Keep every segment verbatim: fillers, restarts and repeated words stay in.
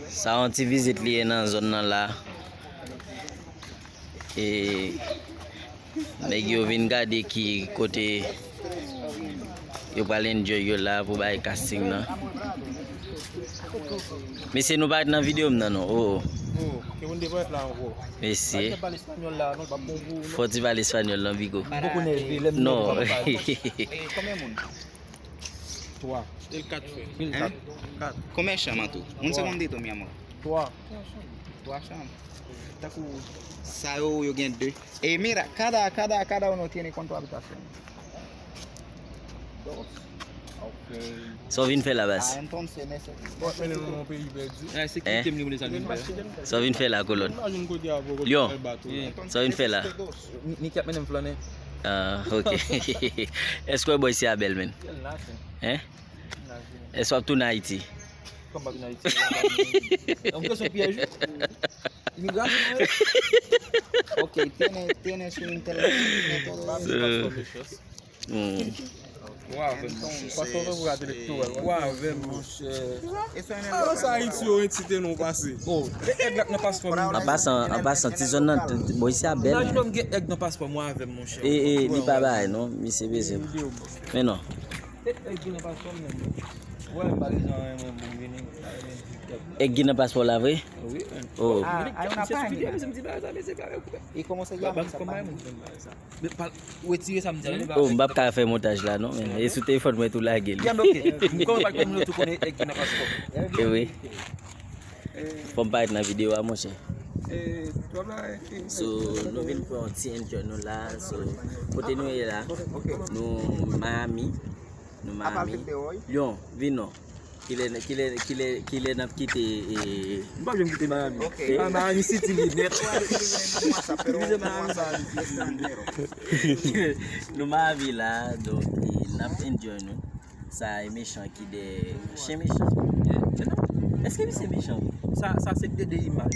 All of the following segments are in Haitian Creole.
Sa yon ti vizit li ye nan zòn nan la. E nèg yo vin gade ki kote yo pral enjoy yo la pou bay casting nan. Mesye, nou pa ret nan videyo m nan non. Oh, oh. Oh, ke moun devret la ankò. Mesye. Pale espanyòl la, non, pa bon pou nou. Fò ti pale espanyòl non, Bigo. Mwen poko nève, lè m nève, non. Konbyen moun? Twa. El kat frè. El kat. Kat. Konbyen chanm an tou? Un segundito, mi amor. Twa. Twa chanm. Tankou sa yo, yo gen de. Eh, mira, cada, cada, cada uno tiene cuánto habitaciones? Dos. Ok. Sa w vin fè la, baz? Ah, entonces, en ese... Bon, men nou nan yon peyi pèdi. Eh, se ki tem li vle sa l vin fè? Sa w vin fè la, kolòn? Imajin kote a, bro, kote Lyon. L al bato la. Sa w vin fè la? Ni, ni k ap mennen m flannen. Ah, ok. Èske w wè bòy si a bèl, men? Hein? Èske w ap tounen Ayiti? Kòman pa tounen Ayiti? Yon kesyon pyèj, wi. Imigrasyon, wi. Ok, tiene, tiene su internet, tiene todo eso. Hmm. Wa avè m, monchè. Wa avè m, monchè. Ah, sa Ayiti yo ensite nou pase. Oh, e èg la k nan paspò m. An pasan, an pasan, ti zòn nan, t-, t-, bòy si a bèl. Imajine w gen èg nan paspò m, wa avè m, monchè. E, e, li pa bay, non, misye bezwen. Men non. E èg ki nan paspò m, menm. Wè, m pa bezwen anyen, mwen, bon, vini. Èg ki nan paspò la, vre? Wi, men. Oh. Ah, hay una página. Misye sou videyo, misye m di bagay sa, mesye kare, frè. E kòman se... Ba, ba m kòman moun fè bagay sa? Men pa, retire sa m di a, li pa... Oh, m p ap ka fè montaj la non, men e sou telefòn mwen tou lage li. Ya, men ok. M konnen pa, konnen nou tou konnen èg ki nan paspò. E wi. Fò m parèt nan videyo a, monchè. So, nou vin pran yon ti enjoy nou la. So, kote nou ye la? Nou Miami. Nou Miami. Lyon, vin non. Kilè, kilè, kilè, kilè n ap kite, eh, m pa janm kite Miami. Ok. Ah, Miami City li nèt. Divize Miami, Miami City li nèt. Nou Miami la, donk, eh, n ap enjoy nou. Sa e mechan ki dèyè. Chen mechan. Eh, non. Èske misye mechan, wi? Sa, sa se Dede Imaj.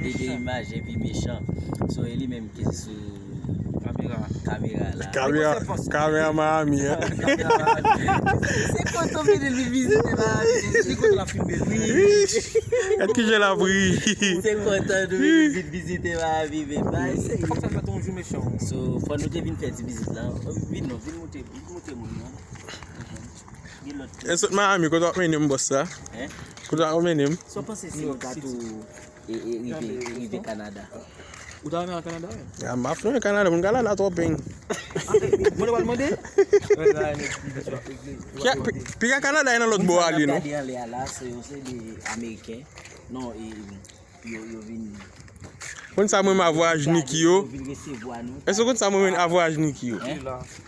Dede Imaj epi mechan. So, e li menm ki sou kamera. Kamera la. Kamera, kamera Miami, hein? Kamera Miami. Se kote w vin vizite Miami? Se kote l ap filme, wi. Gad kijan l ap ri. Se kote w vin vizite Miami, men bay. Fòk sa fèt yon jou mechan. So, fò nou te vin fè ti vizit la. Vin non, vin montre, vin montre moun nan. Gen lòt. E sot Miami, kote w ap mennen m, bòs la? Hein? Kote w ap mennen m? Sa w panse si nou ta tou e, e, rive, rive Kanada? Ou ta renmen al Kanada, wi? Ya, m pa fè Kanada, moun Kanada twò peng. Mwen pral mande? Piga, pi-, piga Kanada e nan lòt bò a li, non? Gade anlè a la, se yon seri de Ameriken. Non, e, yo, yo vin... Konn sa mwen menm a vwayaj Niki yo? Yo vin resevwa nou. Èske konn sa mwen menm a vwayaj Niki yo? Hein?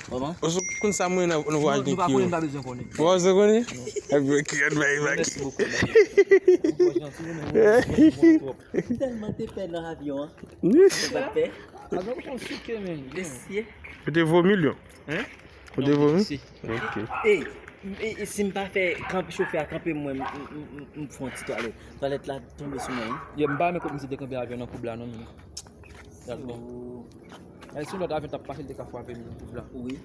Kòman? Èske konn sa mwen menm a vwayaj Niki yo? Ou pa konnen, m pa bezwen konnen. Ou pa bezwen konnen? Ebyen, ki gad bay baki. Mèsi bokou. Ou twò janti, ou menm, ou twò twòp. M tèlman te pè nan avyon an. Ou pa t pè? Avyon konn souke, men. Mesye. Ou te vomi, Lyon? Hein? Ou te vomi? Ok. E, e, e si m pa fè kanp-, chofè a kanpe mwen, m, m, m, m, m fè yon ti twalèt. Twalèt la tonbe sou mwen, wi. Yo, m pa renmen kot misye te kanpe avyon nan koub la, non, men. Gad bon. E si yon lòt avyon t ap pase, l te ka frape m nan koub la. Wi.